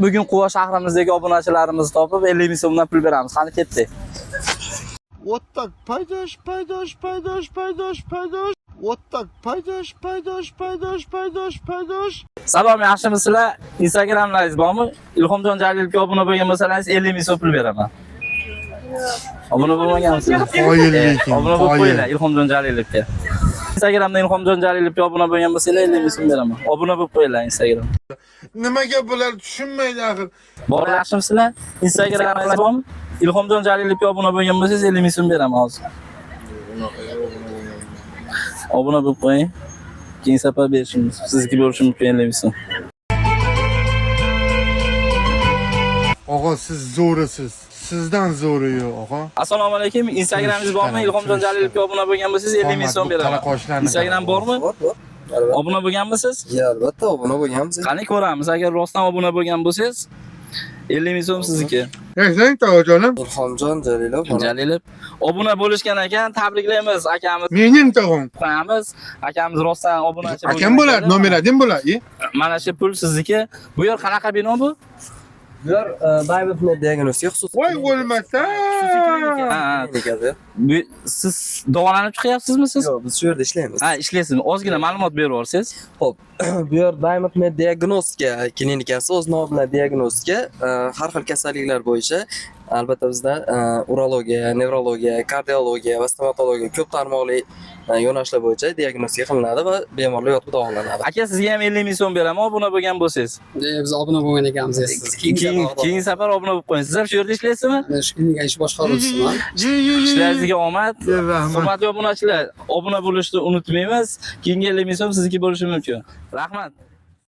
Bugun Quva shahrimizdagi obunachilarimizni topib 50 ming so'mdan pul beramiz. Qani ketdik. Вот так пойдешь, пойдешь, пойдешь, пойдешь, пойдешь. Вот так пойдешь, пойдешь, пойдешь, пойдешь, пойдешь. Salom, yaxshimisizlar? Instagramlaringiz bormi? Ilhomjon Jalilovga obuna bo'lgan bo'lsangiz 50 ming so'm pul beraman. Obuna bo'lmaganmisizlar? Qoyil lekin, Obuna bo'lib qoyil. qo'yinglar Ilhomjon Jalilovga. Instagramda Ilhomjon Jalilovga obuna bo'lgan bo'lsanglar 50 ming so'm beraman. Obuna bo'lib qo'yinglar Instagram. Nimaga bular tushunmaydi axir? Bor, yaxshimisizlar? Instagramingiz bormi? Ilhomjon Jalilovga obuna bo'lgan bo'lsangiz 50 ming so'm beraman hozir. Obuna bo'lib qo'ying. Keyingi safar berishimiz. Sizniki bo'lishi mumkin 50 ming so'm. Og'a, siz zo'risiz. Sizdan zo'ri yo'q, og'a. Assalomu alaykum. Instagramingiz bormi? Ilhomjon Jalilovga obuna bo'lgan bo'lsangiz 50 ming so'm beraman. Instagram bormi? Bor, bor. Albatta. Obuna bo'lganmisiz? Ya, albatta obuna bo'lganmiz. Qani ko'ramiz. Agar rostdan obuna bo'lgan bo'lsangiz 50 ming so'm sizniki. Sen tog'ajonim. Ilhomjon Jalilov. Mana. Jalilov obuna bo'lishgan ekan, tabriklaymiz akamiz. Mening tog'am. Qo'yamiz. Akamiz rostdan obunachi bo'lgan. Akam bo'ladi, ekanlar. nomer 1 bo'ladi. Mana shu pul sizniki. Bu yer qanaqa bino bu? Bular Diamond Med diagnostika xususiy. Voy o'lmasa. Ha, ha. Klinikasi. Bu siz davolanib chiqyapsizmi siz? Yo'q, biz shu yerda ishlaymiz. Ha, ishlaysizmi? Ozgina ma'lumot berib yuborsangiz. Xo'p, bu yer Diamond Med diagnostika klinikasi o'z nomi bilan diagnostika, har xil kasalliklar bo'yicha albatta bizda urologiya, nevrologiya, kardiologiya va stomatologiya ko'p tarmoqli yo'nalishlar bo'yicha diagnostika qilinadi va bemorlar yotib davolanadi. Aka, sizga ham 50 ming so'm beraman obuna bo'lgan bo'lsangiz. Biz obuna bo'lgan ekanmiz siz. Keyingi safar obuna bo'lib qo'ying. Siz ham shu yerda ishlaysizmi? Men shu klinika ish boshqaruvchisiman. Ishlaringizga omad. Rahmat. Hurmatli obunachilar, obuna bo'lishni unutmaymiz. Keyingi 50 ming so'm sizniki bo'lishi mumkin. Rahmat.